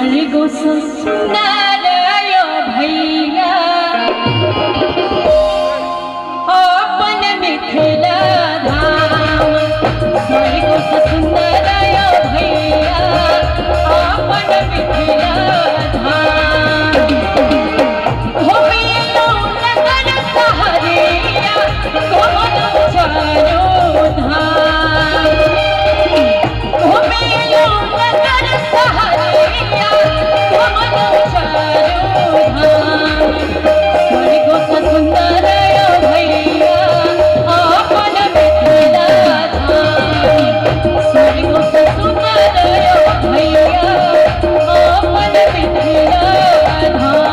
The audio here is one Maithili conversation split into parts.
स्वर्ग सुंदर यो भैया अपन मिथिला धाम। स्वर्ग सुंदर यो भैया अपन मिथिला धाम। घुमियो नगर सहरिया घुमलो चारो धाम। घुमियो नगर सहरिया घुमलो चारो धाम। स्वर्ग सुंदर यो भैया अपन मिथिला धाम। स्वर्ग सुंदर यो भैया अपन मिथिला धाम।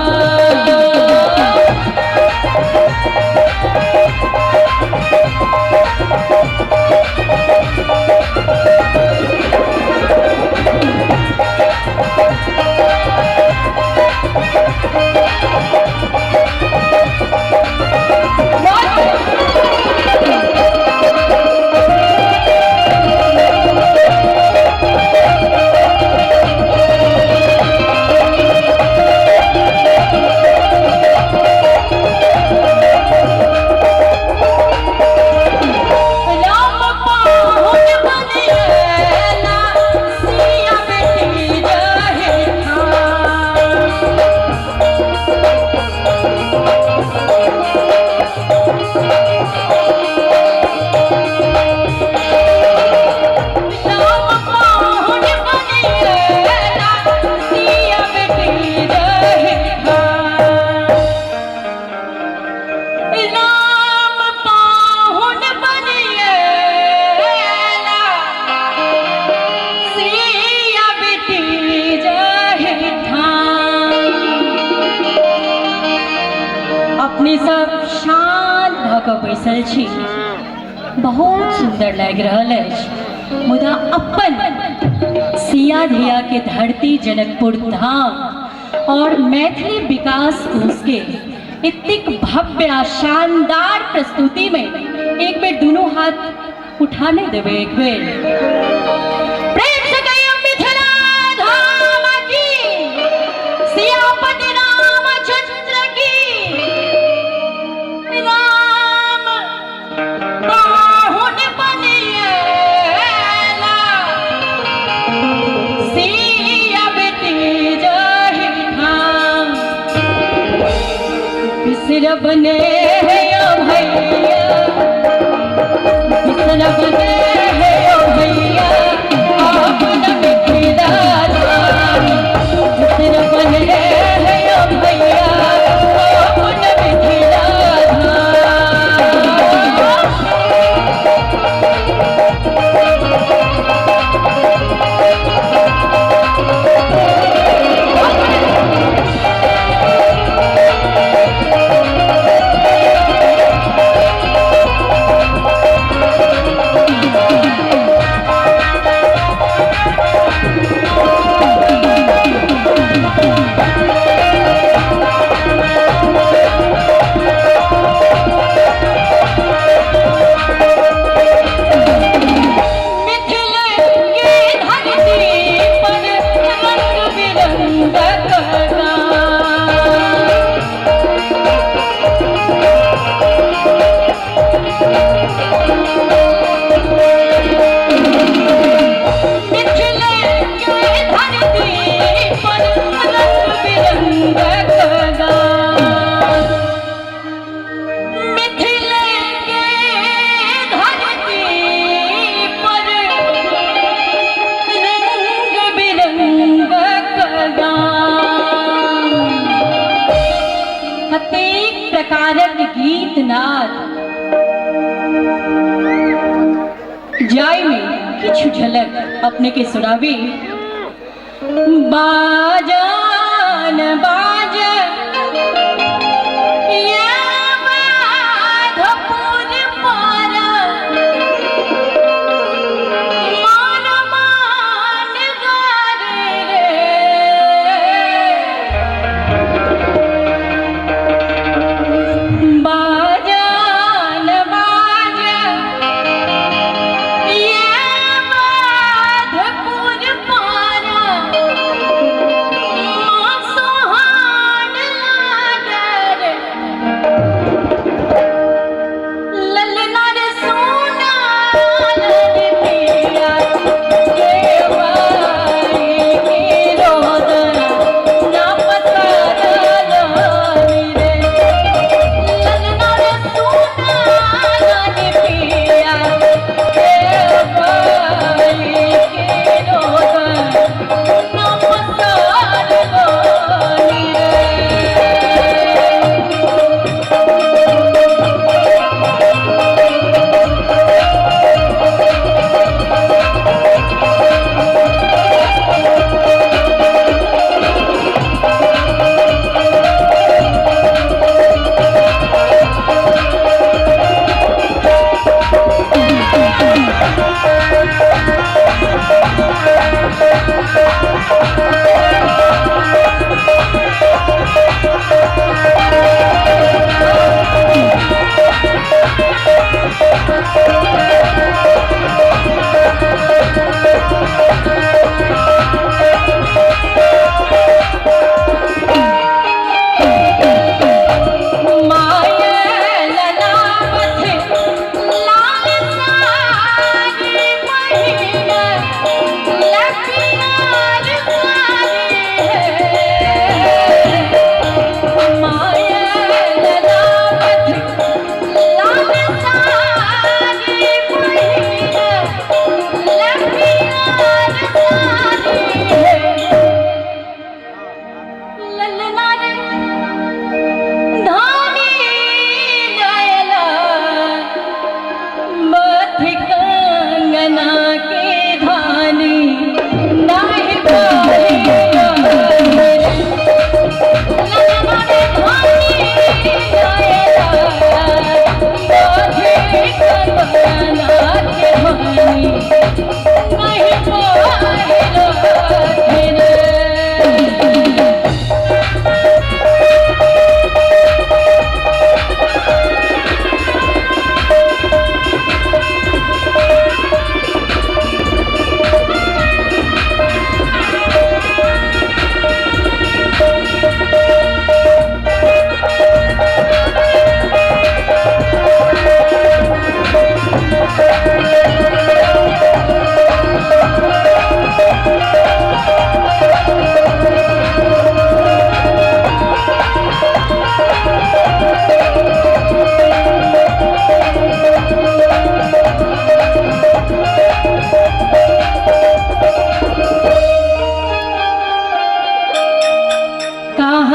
राम पाहुन बनेला सिया बेटी रहे ठाम। राम पाहुन बनेला सिया बेटी रहे ठाम। राम पाहुन बनिएला सिया बेटी रहे ठाम। अपने सब शांत भऽ कऽ बैसल छी, बहुत सुंदर लागि रहल अछि, मुदा अपन सिया धिया के धरती जनकपुर धाम और मैथिली विकास कोष के इतनी भव्य आ शानदार प्रस्तुति में एक बेर दोनों हाथ उठा नहीं देवे, एक बेर प्रेम से कहियो मिथिला धाम की, सियापति रामचंद्र की। राम पाहुन बनिएला सिया बेटी जाहि ठाम। बिसरब ने यो भैया, बिसरब ने यो भैया अपन मिथिला धाम। बिसरब ने यो भैया अपन मिथिला धाम। मिथिला के धरती पर रंग बिरंगक गान। मिथिला के धरती पर रंग बिरंगक गान। मिथिला के धरती पर रंग बिरंगक गान। कतेक प्रकारक गीत नाद जाय में किछु झलक अपने के सुनाबी। बाजान बाज ये माधोपुर पार, मान मान गारे रे। बाजान बाज ये माधोपुर पार,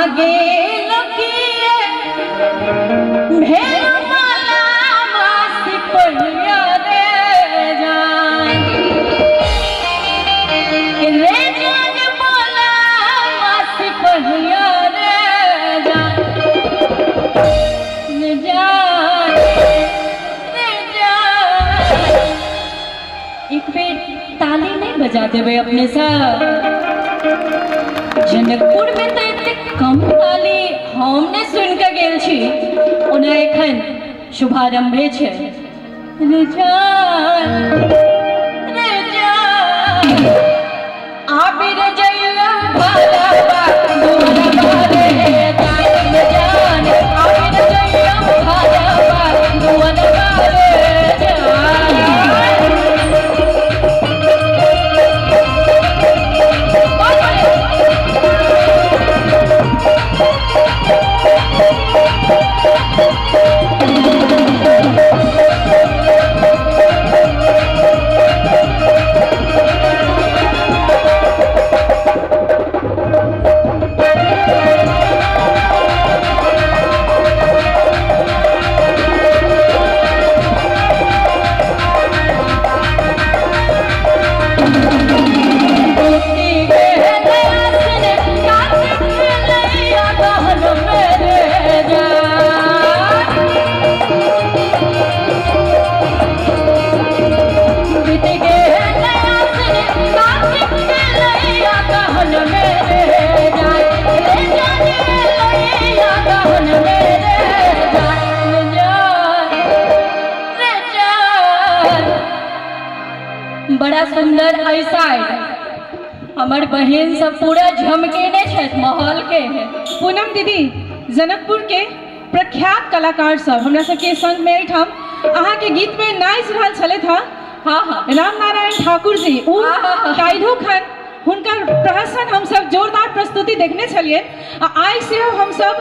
आगे लोकिए भेल माला मासी पहिया रे जान रे जान माला मासी पहिया रे जान रे जान रे जान। एक बेर ताली नहीं बजा देबै अपने सब? जनकपुर में तऽ एतेक कम ताली हम नहि सुनि कऽ गेल छी। ओना एखन शुभारंभे छै। रे जान रे जान आबिर जइला भाला दुआरा बारे जान रे जान आबिर जइला भाला दुआरा बारे जान। बड़ा सुंदर एहि साइड हमर बहिन सब पूरा झमकेने छथि माहौल के। पूनम दीदी, जनकपुर के प्रख्यात कलाकार सब हमरा सबके संग में एहिठाम अहाँके गीत में नाचि रहल छलथि हँ। हाँ हाँ राम नारायण ठाकुर जी उ हाँ, हाँ, हाँ। काल्हिओ खन हुनकर प्रहसन हमसब जोरदार प्रस्तुति देखने छलियै आ आइ सेहो हमसब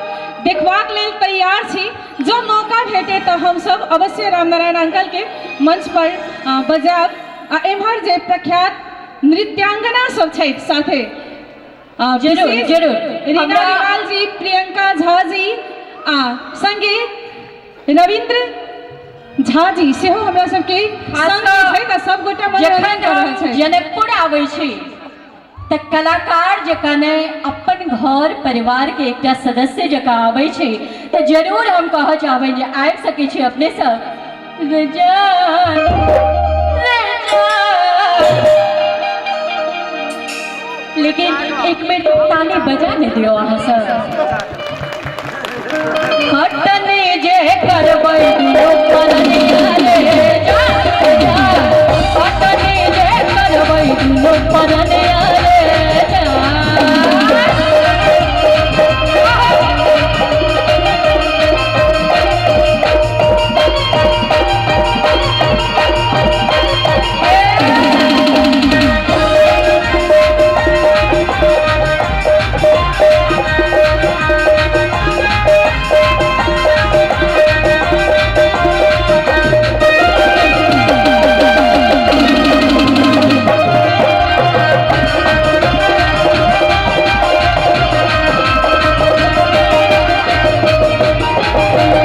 देखबाक लेल तैयार छी। जँ मौका भेटे तऽ हमसब अवश्य राम नारायण अंकल के मंच पर बजायब। आ एम्हर जे प्रख्यात नृत्यांगना सब छथि साथे जरूर विशेष जरूर रीना हमरा रिवाल जी, प्रियंका झा जी आ संगे रविंद्र झा जी सेहो हमरा सबके खास संग कऽ छथि आ सब गोटा मनोरंजन जखन कऽ रहल हम छथि। जनकपुर आबै छी तऽ कलाकार जकाँ नहि, अपन घर परिवार के एकटा सदस्य जकाँ आबै छी, तऽ जरूर हम कहऽ चाहबै जे आबि सकै छी अपने सब। रे जान, रे जान। लेकिन एक बेर ताली बजा ने दियौ अहाँ सब। खटनी जे करबै दुनू परनिया रे जान रे जान, खटनी जे करबै दुनू परनिया रे जान।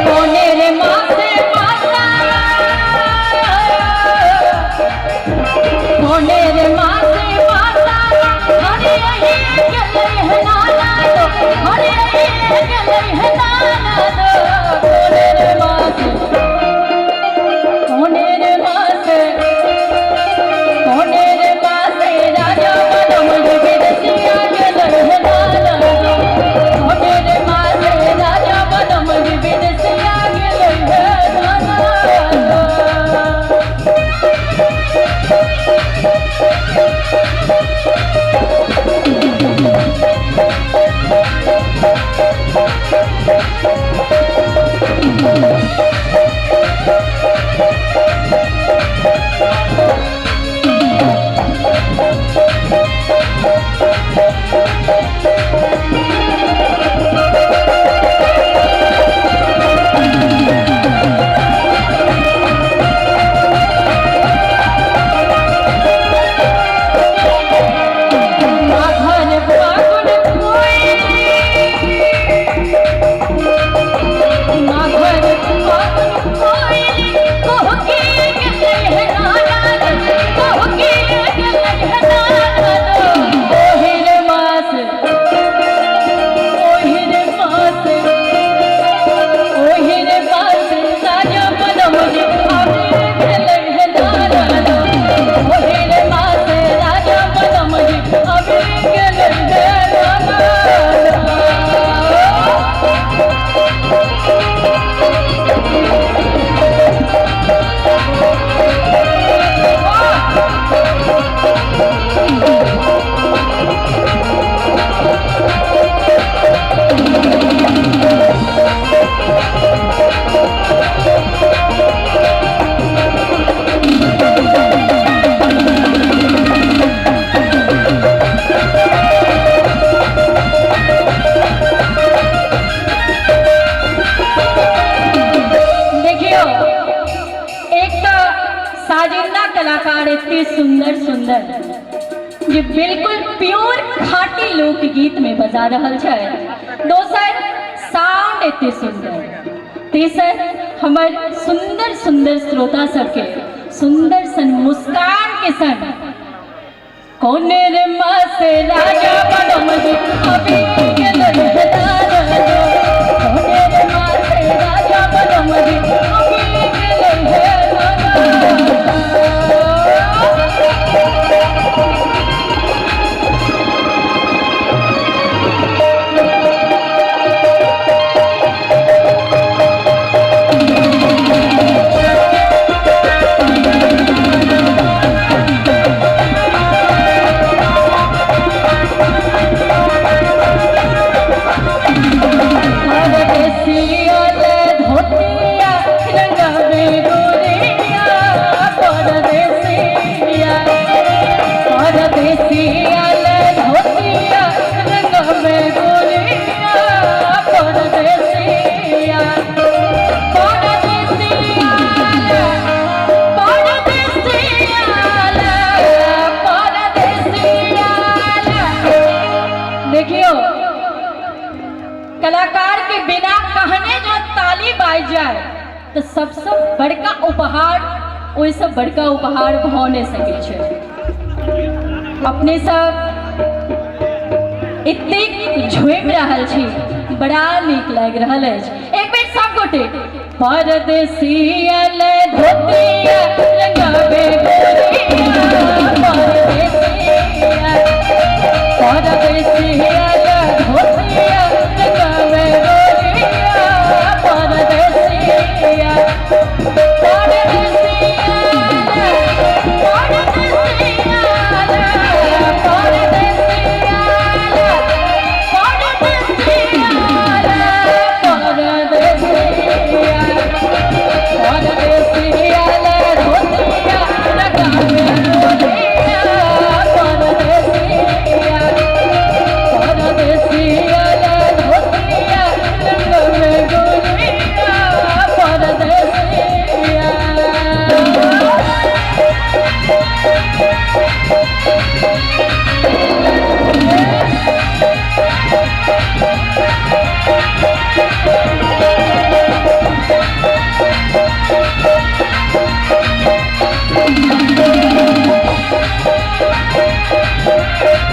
कोने रे मासे माता, कोने रे मासे माता, हरे अही गेलै है नाना दो, हरे अही गेलै है नाना दो। कोने रे मासे, कोने रे मासे, कोने रे मासे राजा बनम विदेशिया गेलै है नाना दो। कोने रे मासे राजा बनम विदेशिया गेलै है नाना दो। माघन फागुन कोई बिल्कुल प्योर खाँटी लोकगीत में बजा रहल छै। दोसर साउंड एते सुंदर, तेसर हमर सुंदर सुंदर श्रोता सबके सुंदर सन मुस्कान के संग कोने रे मासे राजा बनम जी अभी गेल हेतार जो, कोने रे मासे राजा बनम जी अभी गेल हेतार। देखियो, कलाकार के बिना कहने जो ताली बाज जाए तो सबसे बड़का उपहार, ओहिसँ बड़का उपहार भऽ नहि सकै छै। अपने सब एतेक झुमि रहल छी, बड़ा नीक लागि रहल अछि। एक बेर सब गोटे परदेसिया ले धोतिया रंगावे गोरिया, परदेसिया।